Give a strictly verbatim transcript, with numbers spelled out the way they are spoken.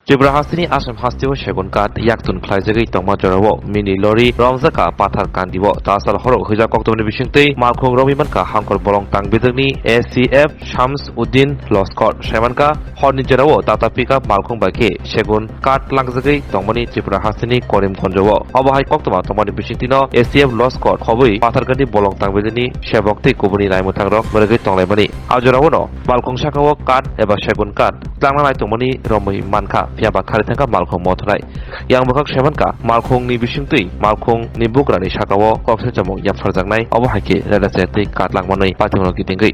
Tripura hasteni Assam hasteo segun kath yaktun khlaijagwi tongma jorao mini lorry romjakha pathar kandio. Tasal horo hwijak koktwmani bisingtwi malkhung romwi mankha Hangkor Bolong Tangbijakni A C F Shams Uddin Loskor. Saimankha horni jorao Tata pickup malkhung bai khe segun kath langjagwi tongmani Tripura hasteni Korimganjo o. Obo hai koktwma tongmani bisingtwino A C F Loskor khobwi Pathargandi Bolong Tangbijakni sebok tei kubuni naimwthangrok mwrwgwi tonglaimani. A jorao no malkhung sakao kath eba segun kath tlangnai tongmani romwi mankha, phiya ba khari thangkha malkhung mothonai. Yang bwkhak saimankha, malkhungni bisingtwi malkhungni bugrani sakao kokse chomok yapharjaknai, obo hai khe reda se twi kath langmanwi paithakno kitingwi.